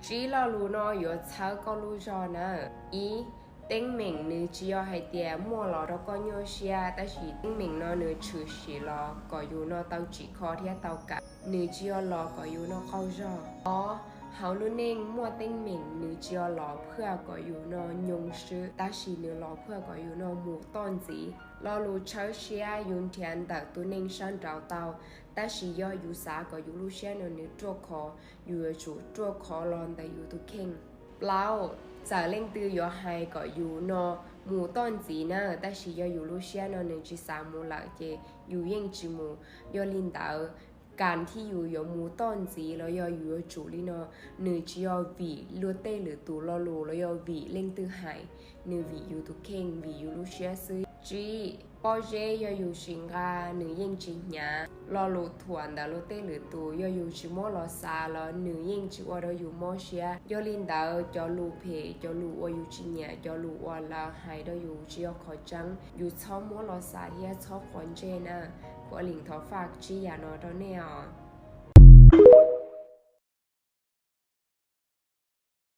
Tsib lo lus no yuav txhawb koj lub zog nawb. Ib, teeb meem nws tsis yog hais tias muaj los rau koj nyuaj siab, tab sis teeb meem no nws tshwm sim los kom yus no tau tsim kho thiab tau kawm, nws tsis yog los kom yus no qaug zog. Ob, hauv lub neej muaj teeb meem nws tsis yog los phwaj kom yus no nyoo swb, tab sis nws los phwaj kom yus no mus toj ntxiv. Lo lus tshawb siab yus nrhiav ntawm tus neeg sab nraud tau, tab sis yog yus xav kom yus lub siab no nws ruaj khov, yus yuav tsum ruaj khov los ntawm yus tus kheej. Plaub, txawm leej twg yuav hais kom yus no mus toj ntxiv na, tab sis yog yus lub siab no nws tsis xav mus lawm ces yus yeej tsis mus. Yog li ntawd, kam thiab yus yuav mus toj ntxiv los yog yus yuav tsum li no, nws tsis yog vim luag tej lwm tus lo lus los yog vim leej twg hais, nws vim yus tus kheej, vim yus lub siab xwb. Tsib, pob zeb yog yus tsis nqa nws yeej tsis hnyav. Lo lus thuam ntawm luag tej lwm tus yog yus tsis muab los xav los nws yeej tsis ua rau yus mob siab. Yog li ntawd, cov lus phem, cov lus uas yus tsis nyiam, cov lus uas lawv hais rau yus tsis yog qhov tseeb, yus txhob muab los xav thiab txhob quav ntsej na. Kuv Lis thov faj tsib yam no rau nej os.